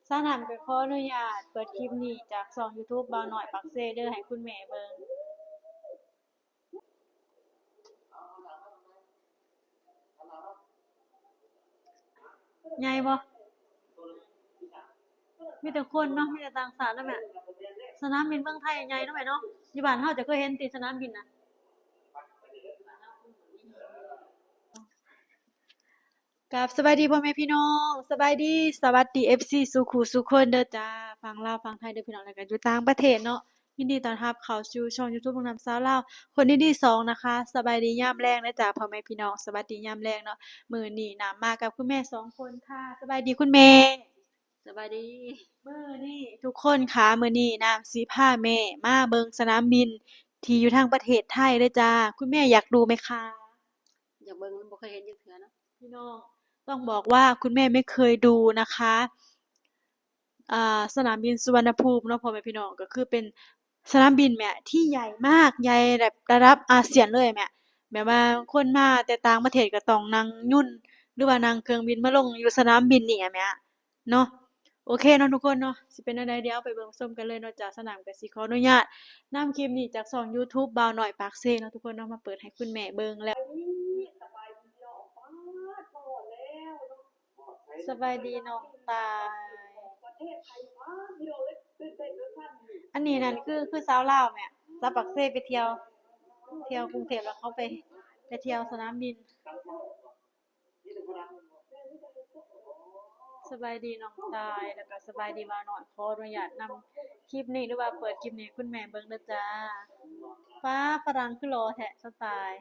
ສາວນ້ຳກໍຂໍອະນຸຍາດເປີດຄລິບນີ້ຈາກຊ່ອງຢູທູບບ່າວນ້ອຍປາກເຊເດີ ໃຫ້ຄຸນແມ່ເບິ່ງ. ໃຫຍ່ບໍ່? ມີແຕ່ຄົນເນາະ ມີແຕ່ຕ່າງຊາດເນາະແມ່. ສະໜາມບິນເມືອງໄທໃຫຍ່ເນາະແມ່ເນາະ. ຢູ່ບ້ານເຮົາເຈົ້າເຄີຍເຫັນຕິ ສະໜາມບິນນະ? ກາບສະບາຍດີພໍ່ແມ່ພີ່ນ້ອງ, ສະບາຍດີ, ສະຫວັດດີ ເອັຟຊີ ສູ່ຄູ່ສູ່ຄົນເດີຈ້າ, ຝັ່ງລາວຝັ່ງໄທເດີພີ່ນ້ອງ ແລ້ວກໍຢູ່ຕ່າງປະເທດເນາະ. ຍິນດີຕ້ອນຮັບເຂົ້າສູ່ຊ່ອງຢູທູບນ້ອງນ້ຳສາວລາວ ຄົນດີໆສອງນະຄະ. ສະບາຍດີຍາມແລງເດີຈ້າ ພໍ່ແມ່ພີ່ນ້ອງ, ສະຫວັດດີຍາມແລງເນາະ. ມື້ນີ້ນ້ຳມາກັບຄຸນແມ່ສອງຄົນຄ່ະ. ສະບາຍດີຄຸນແມ່. ສະບາຍດີ. ມື້ນີ້ທຸກຄົນຄ່ະ ມື້ນີ້ນ້ຳຊິພາແມ່ມາເບິ່ງສະໜາມບິນທີ່ຢູ່ທາງປະເທດໄທເດີຈ້າ. ຄຸນແມ່ຢາກດູໄໝຄະ? ຢາກເບິ່ງ ບໍ່ເຄີຍເຫັນຈັກເທື່ອເນາະ. ພີ່ນ້ອງ ຕ້ອງບອກວ່າຄຸນແມ່ໄມ່ເຄີຍດູນະຄະ ອ່າ ສະໜາມບິນສຸວັນນະພູມເນາະ ພໍ່ແມ່ພີ່ນ້ອງ, ກໍຄືເປັນສະໜາມບິນແມ່ທີ່ໃຫຍ່ມາກ ໃຫຍ່ແບບລະດັບອາຊຽນເລີຍແມ່. ແບບວ່າຄົນມາແຕ່ຕ່າງປະເທດກໍຕ້ອງນັ່ງຍົນ ຫຼືວ່ານັ່ງເຄື່ອງບິນມາລົງຢູ່ສະໜາມບິນນີ້ແມ່. ເນາະ. ໂອເຄເນາະທຸກຄົນເນາະ, ຊິເປັນແນວໃດ ດຽວໄປເບິ່ງຊົມກັນເລີຍເນາະ. ຈາກສະໜາມກໍຊິຂໍອະນຸຍາດນຳຄລິບນີ້ຈາກຊ່ອງຢູທູບບ່າວນ້ອຍປາກເຊເນາະທຸກຄົນເນາະ ມາເປີດໃຫ້ຄຸນແມ່ເບິ່ງແລ້ວ. ສະບາຍດີນ້ອງຕາຍ. ອັນນີ້ນັ້ນຄື ຄືຊາວລາວແມ່ ຊາວປາກເຊໄປທ່ຽວ ທ່ຽວກຸງເທບ ແລ້ວເຂົາໄປ ໄປທ່ຽວສະໜາມບິນ. ສະບາຍດີນ້ອງຕາຍ ແລ້ວກໍສະບາຍດີບ່າວນ້ອຍ. ຂໍອະນຸຍາດນຳຄລິບນີ້ ຫຼືວ່າເປີດຄລິບນີ້ໃຫ້ຄຸນແມ່ເບິ່ງເດີຈ້າ. ປ້າ ຝຣັ່ງຄືຫຼໍ່ແທ້ ສະຕາຍ.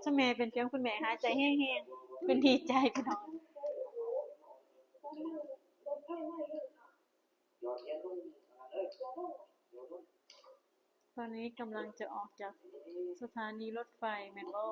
ຊະແມ່ເປັນພຽງຄຸນແມ່ຫາຍໃຈແຮງໆ ເພິ່ນດີໃຈພີ່ນ້ອງ. ຕອນນີ້ກຳລັງຈະອອກຈາກສະຖານີລົດໄຟແມ່ນບໍ່?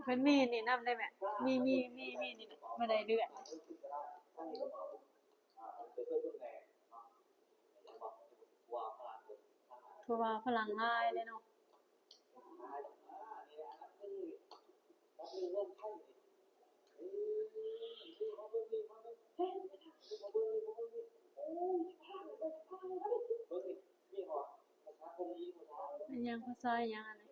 ເພິ່ນມີນີ້ນຳໄດ້ແມ່ ມີ ມີ ມີ ມີນີ້ ບັນໄດເລື່ອນ. ເພາະວ່າຝຣັ່ງຫຼາຍເດ້ເນາະ. ອັນຫຍັງ ພາສາຫຍັງອັນນີ້?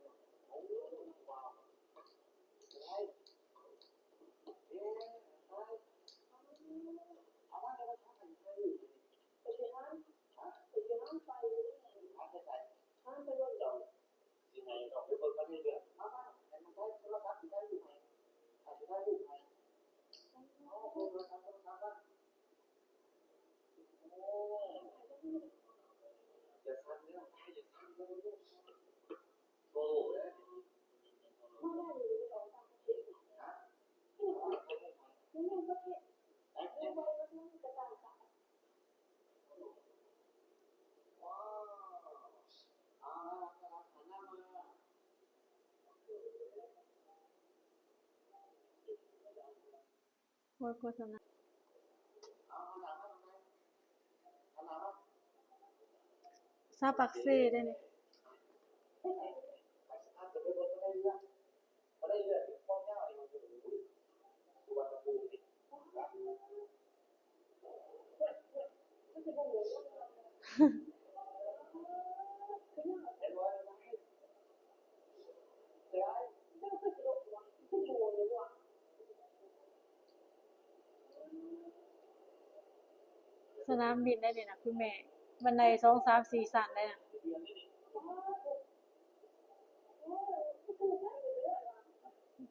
ໂອ້ຍ ໂຄສະນາ ຊາວປາກເຊເດ້ນີ້. ສະໜາມບິນໄດ້ນີ້ນະ ຄຸນແມ່ ບັນໄດສອງ ສາມ ສີ່ຊັ້ນໄດ້ນະ.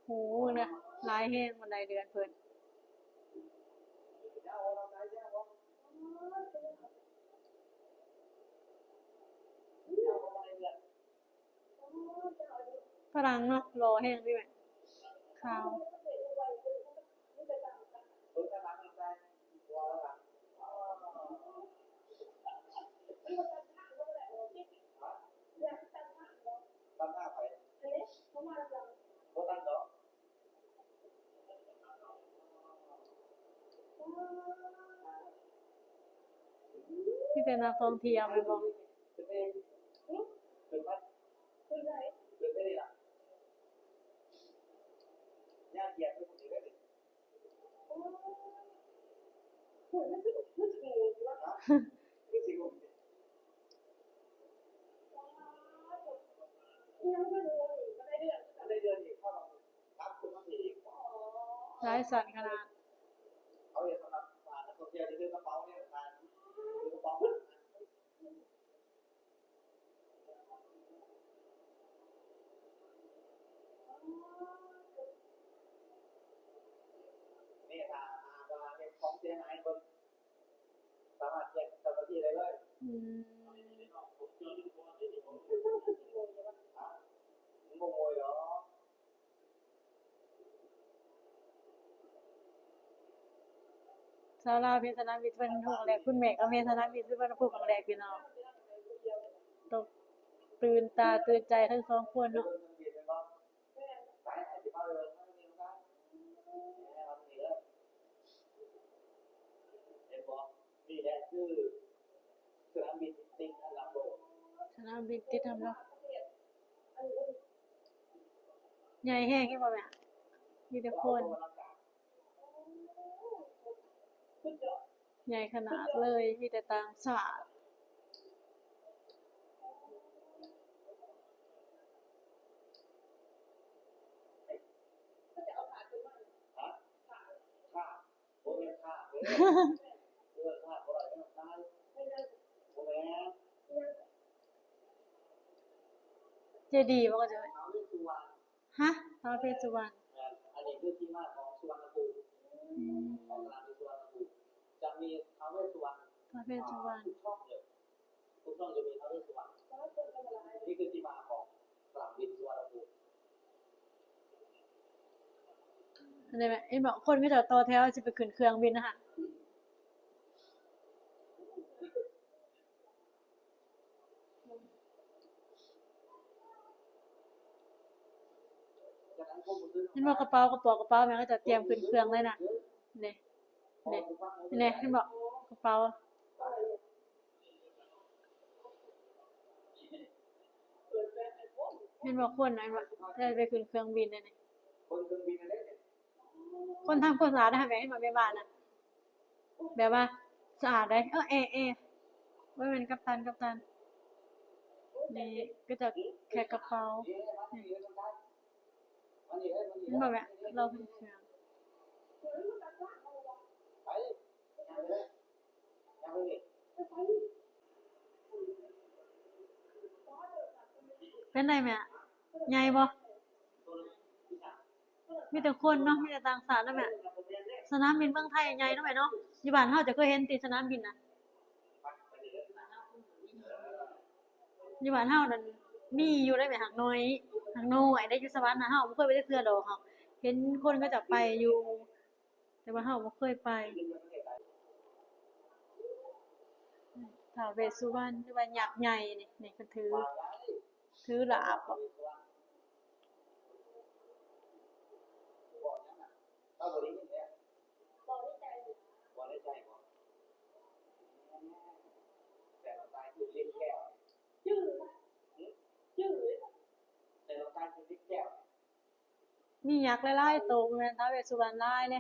ໂອ້ໂຫ ນະ ຫຼາຍແຮງບັນໄດເລື່ອນເພິ່ນ. ຝຣັ່ງເນາະ ຫຼໍ່ແຮງເດ ແມ່ ຂາວ. ມີແຕ່ນັກທ່ອງທ່ຽວແມ່ນບໍ່? ລາຍສັ້ນຂະໜາດ. ນີ້ ຖ້າຫາກວ່າເຮັດຂອງເສຍຫາຍ ເບິ່ງ ສາມາດແຈ້ງເຈົ້າໜ້າທີ່ໄດ້ເລີຍ. ອືມ ມັນບໍ່ໂມຍດອກ. ຊາວລາວເພຊະນະວິດສຸວັນນະພູມ ແລະ ຄຸນແມ່ກໍເພຊະນະວິດສຸວັນນະພູມ ຄັ້ງແລກ ພີ່ນ້ອງ. ຕົກຕື່ນຕາຕື່ນໃຈທັງສອງຄົນເນາະ. ເຫັນບໍ່? ນີ້ແຫຼະຄືສະໜາມບິນຕິດອັນດັບໂລກ. ສະໜາມບິນຕິດອັນດັບ ໃຫຍ່ແຮງ ເຫັນບໍ່ແມ່? ມີແຕ່ຄົນ ໃຫຍ່ຂະໜາດເລີຍ ມີແຕ່ຕ່າງຊາດ. ເຈດີບໍ່? ເຂົາເອີ້ນ ຮະ? ທ້າວເວດສຸວັນ. ອັນນີ້ຄືທີ່ມາຂອງສຸວັນນະພູມ ອືມ ຂອງສະໜາມບິນສຸວັນນະພູມ ຈະມີທ້າວເວດສຸວັນ ທ້າວເວດສຸວັນ ທຸກຊ່ອງເລີຍ ທຸກຊ່ອງຈະມີທ້າວເວດສຸວັນ. ນີ້ຄືທີ່ມາຂອງສະໜາມບິນສຸວັນນະພູມ. ອັນນີ້ແມ່ນ ເຫັນບໍ່ ຄົນເຂົາເຈົ້າຕໍ່ແຖວຊິໄປຂຶ້ນເຄື່ອງບິນນະຫັ້ນ. ເຫັນບໍ່ ກະເປົາ ກະປ໋າ ກະເປົາ ແມ່ນເຂົາເຈົ້າຕຽມຂຶ້ນເຄື່ອງເລີຍນະ. ນີ້ ນີ້ ນີ້ ເຫັນບໍ່ ກະເປົາ. ເຫັນບໍ່ ຄົນ ເຫັນບໍ່ ໄດ້ໄປຂຶ້ນເຄື່ອງບິນແລ້ວນີ້. ຄົນທຳຄວາມສະອາດນະ ແມ່ນບໍ່ ແມ່ບ້ານນະ ແບບວ່າສະອາດເດ້. ເອີ ແອ ແອ ບໍ່ແມ່ນກັບຕັນ ກັບຕັນ. ນີ້ກໍຈະແຄກະເປົາ ນີ້ ເຫັນບໍ່ແມ່ ລອງເບິ່ງເຄື່ອງ. ເປັນໃດແມ່ ໃຫຍ່ບໍ່? ມີແຕ່ຄົນເນາະ ມີແຕ່ຕ່າງຊາດເນາະແມ່. ສະໜາມບິນເມືອງໄທໃຫຍ່ເນາະແມ່ເນາະ. ຢູ່ບ້ານເຮົາເຈົ້າເຄີຍເຫັນຕິ ສະໜາມບິນນະ? ຢູ່ບ້ານເຮົານັ້ນມີຢູ່ເດ້ແມ່ ຫາກໜ້ອຍ ຫາກນ້ອຍເດ້. ຢູ່ສະຫວັນນະ ເຮົາບໍ່ເຄີຍໄປຈັກເທື່ອດອກ. ເຮົາເຫັນຄົນເຂົາເຈົ້າໄປຢູ່ ແຕ່ວ່າເຮົາບໍ່ເຄີຍໄປ. ທ້າວເວດສຸວັນ ຫຼືວ່າຍັກໃຫຍ່ນີ້ ນີ້ເພິ່ນຖື ຖືດາບບໍ? ມີຍັກຫຼາຍໆໂຕ ແມ່ນທ້າວເວດສຸວັນຫຼາຍເດ້.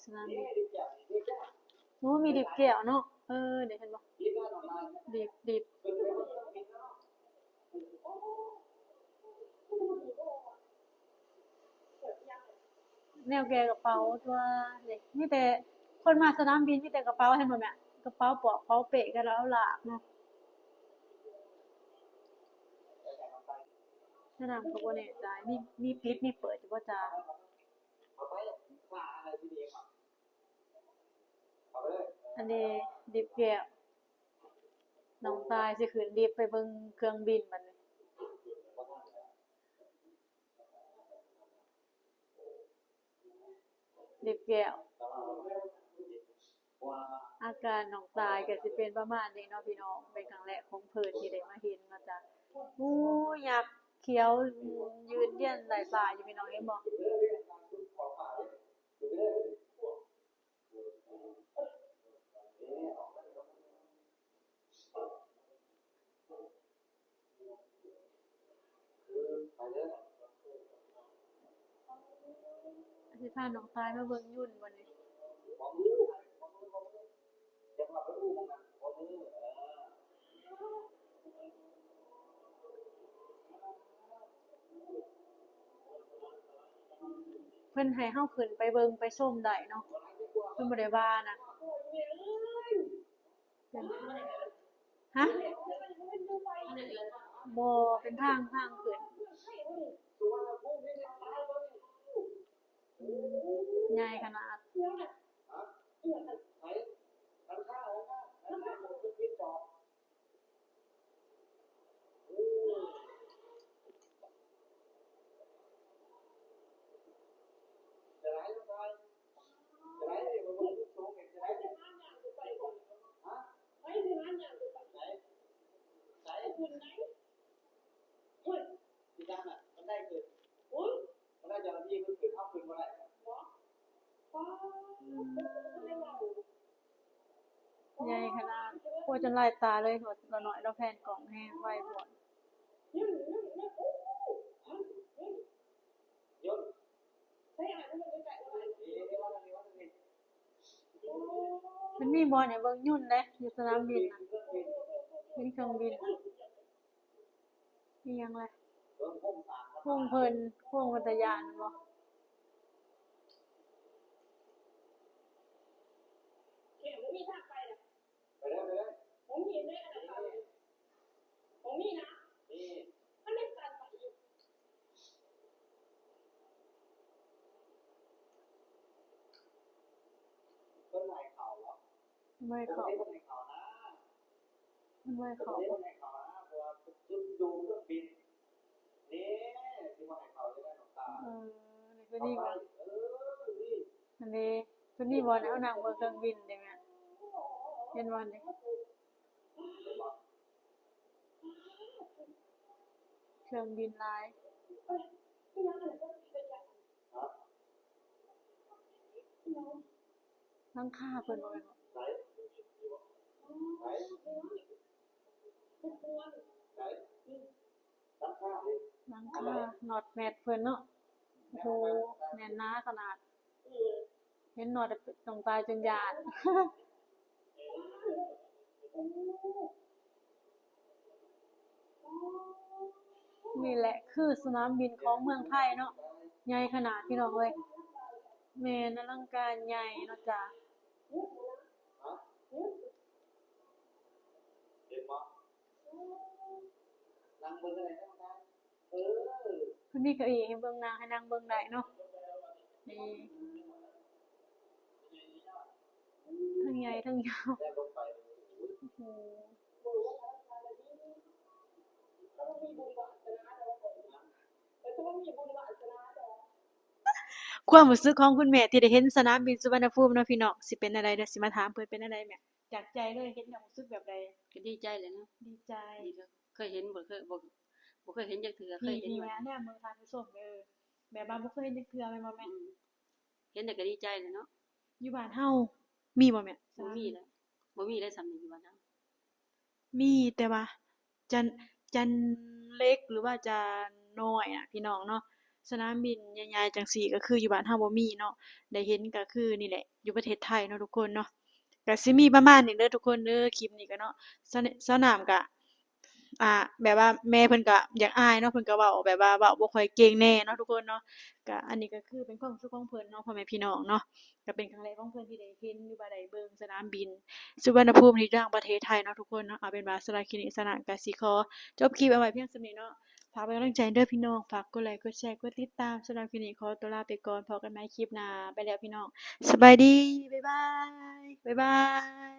ສະໜາມບິນ ໂອ້ ມີລິບແກ້ວເນາະ. ເອີ ນີ້ເຫັນບໍ່ ລິບ ລິບ ແນວແກ່ກະເປົາຕົວະ. ນີ້ ມີແຕ່ຄົນມາສະໜາມບິນ ມີແຕ່ກະເປົາ ເຫັນບໍ່ແມ່? ກະເປົາປອກເປົາເປ້ກັນ ແລ້ວເອົາລາກເນາະ. ສະໜາມກໍບໍ່ແນ່ໃຈ ມີ ມີປິດມີເປີດຢູ່ບໍ່ຈາ? ອັນນີ້ ລິບແກ້ວ ນ້ອງຕ່າຍຊິຂຶ້ນລິບໄປເບິ່ງເຄື່ອງບິນບັດນີ້. ລິບແກ້ວ ອາການນ້ອງຕ່າຍກໍຊິເປັນປະມານນີ້ເນາະພີ່ນ້ອງ, ເປັນຄັ້ງແລກຂອງເພິ່ນທີ່ໄດ້ມາເຫັນເນາະຈ້ະ. ໂອ້ ຍັກຂຽວຢືນຢັນໄລ່ຟ້າຢູ່ ພີ່ນ້ອງເຫັນບໍ່? ຊິພານ້ອງຕ່າຍມາເບິ່ງຍົນບໍ່ນີ້? ເພິ່ນໃຫ້ເຮົາຂຶ້ນໄປເບິ່ງໄປຊົມໄດ້ເນາະ, ເພິ່ນບໍ່ໄດ້ວ່ານະ. ເປັນ ຮະ? ບໍ່ ເປັນທາງ ທາງຂຶ້ນ. ອືມ ໃຫຍ່ຂະໜາດ. ໃຫຍ່ຂະໜາດ ໂອ້ຍ ຈົນລາຍຕາເລີຍ. ລາວນ້ອຍລາວແພນກ້ອງແຮງໄວໂພດ. ມັນມີບ່ອນໃຫ້ເບິ່ງຍົນເດ້ ຢູ່ສະໜາມບິນນະ, ເຫັນເຄື່ອງບິນນະ. ອີ່ຫຍັງລະ? ໂຮງເພິ່ນ ໂຮງວັດຕະຍານແມ່ນບໍ່? ເພິ່ນບໍ່ໃຫ້ເຂົ້າ ເພິ່ນບໍ່ໃຫ້ເຂົ້ານະ. ມັນບໍ່ໃຫ້ເຂົ້າ ເພິ່ນບໍ່ໃຫ້ເຂົ້ານະ ເພາະວ່າຈຸດຢູ່ເຄື່ອງບິນເດ້ ຊິບໍ່ໃຫ້ເຂົ້າຈັ່ງໃດນ້ອງຕາ. ເອີ ນີ້ຄືນີ້ບໍ່? ເອີ ນີ້ ອັນນີ້ຄືນີ້ບໍ່? ເອົານັ່ງເບິ່ງເຄື່ອງບິນເດ້ແມ່. ເຫັນບໍ່ນີ້? ເຄື່ອງບິນຫຼາຍ. ຫຼັງຄາເພິ່ນບໍ່ແມ່ນບໍ່? ຫຼັງຄາ ນັອດແມັດເພິ່ນເນາະ. ໂອ້ໂຫ ແໜ້ນໜາຂະໜາດ. ເຫັນໜອດນ້ອງຕາຍຈົນຢ້ານ. ນີ້ແຫຼະຄືສະໜາມບິນຂອງເມືອງໄທເນາະ, ໃຫຍ່ຂະໜາດພີ່ນ້ອງເອີຍ. ແມ່ນ ອະລັງການໃຫຍ່ເນາະຈ້າ. ເຫັນບໍ່? ນັ່ງເບິ່ງໄດ້ນະ. ເອີ ເພິ່ນມີເກົ້າอี้ໃຫ້ເບິ່ງນັ່ງ ໃຫ້ນັ່ງເບິ່ງໄດ້ເນາະ. ນີ້ ທັງໃຫຍ່ທັງຍາວ. ໂອ້ໂຫ ຄວາມຮູ້ສຶກຂອງຄຸນແມ່ທີ່ໄດ້ເຫັນສະໜາມບິນສຸວັນນະພູມເນາະພີ່ນ້ອງ ຊິເປັນແນວໃດ? ດຽວຊິມາຖາມເພິ່ນ. ເປັນແນວໃດແມ່? ຈາກໃຈເລີຍ ເຫັນແລ້ວຮູ້ສຶກແບບໃດ? ກໍດີໃຈແຫຼະເນາະ. ດີໃຈ. ດີເລີຍ. ເຄີຍເຫັນບໍ່? ເຄີຍ ບໍ່ ບໍ່ເຄີຍເຫັນຈັກເທື່ອ. ເຄີຍເຫັນຢູ່ ນີ້ແມ່ ແນມເບິ່ງທ່ານຜູ້ຊົມເດີ ແບບວ່າບໍ່ເຄີຍເຫັນຈັກເທື່ອແມ່ນບໍ່ແມ່? ອືມ ເຫັນແລ້ວກໍດີໃຈແຫຼະເນາະ. ຢູ່ບ້ານເຮົາມີບໍ່ແມ່? ບໍ່ມີແຫຼະ ບໍ່ມີແຫຼະສ່ຳນີ້ຢູ່ບ້ານເຮົາ. ມີແຕ່ວ່າ ຈັນ ຈັນເຫຼັກ ຫຼືວ່າຈັນນ້ອຍນະພີ່ນ້ອງເນາະ. ສະໜາມບິນໃຫຍ່ໆ ຈັ່ງຊີ້ກໍຄືຢູ່ບ້ານເຮົາບໍ່ມີເນາະ, ໄດ້ເຫັນກໍຄືນີ້ແຫຼະ ຢູ່ປະເທດໄທເນາະທຸກຄົນເນາະ. ກໍຊິມີປະມານນີ້ເດີທຸກຄົນເດີ ຄລິບນີ້ກໍເນາະ. ສາວ ສາວນ້ຳກໍ ອ່າ ແບບວ່າແມ່ເພິ່ນກໍຢາກອາຍເນາະ, ເພິ່ນກໍເວົ້າແບບວ່າເວົ້າບໍ່ຄ່ອຍເກັ່ງແດ່ເນາະທຸກຄົນເນາະ. ກໍອັນນີ້ກໍຄືເປັນຄວາມຮູ້ສຶກຂອງເພິ່ນເນາະ ພໍ່ແມ່ພີ່ນ້ອງເນາະ. ກໍເປັນຄັ້ງແລກຂອງເພິ່ນທີ່ໄດ້ເຫັນ ຫຼືວ່າໄດ້ເບິ່ງສະໜາມບິນສຸວັນນະພູມທີ່ຕ່າງປະເທດໄທເນາະທຸກຄົນເນາະ. ເອົາເປັນວ່າສຳລັບຄລິບນີ້ ສາວນ້ຳກໍຊິຂໍຈົບຄລິບເອົາໄວ້ພຽງສ່ຳນີ້ເນາະ. ຝາກເປັນກຳລັງໃຈເດີພີ່ນ້ອງ, ຝາກກົດໄລ ກົດແຊ ກົດຕິດຕາມ. ສຳລັບຄລິບນີ້ຂໍຕົວລາໄປກ່ອນ, ພໍ້ກັນໃໝ່ຄລິບໜ້າ. ໄປແລ້ວພີ່ນ້ອງ, ສະບາຍດີ, ບາຍບາຍ, ບາຍບາຍ.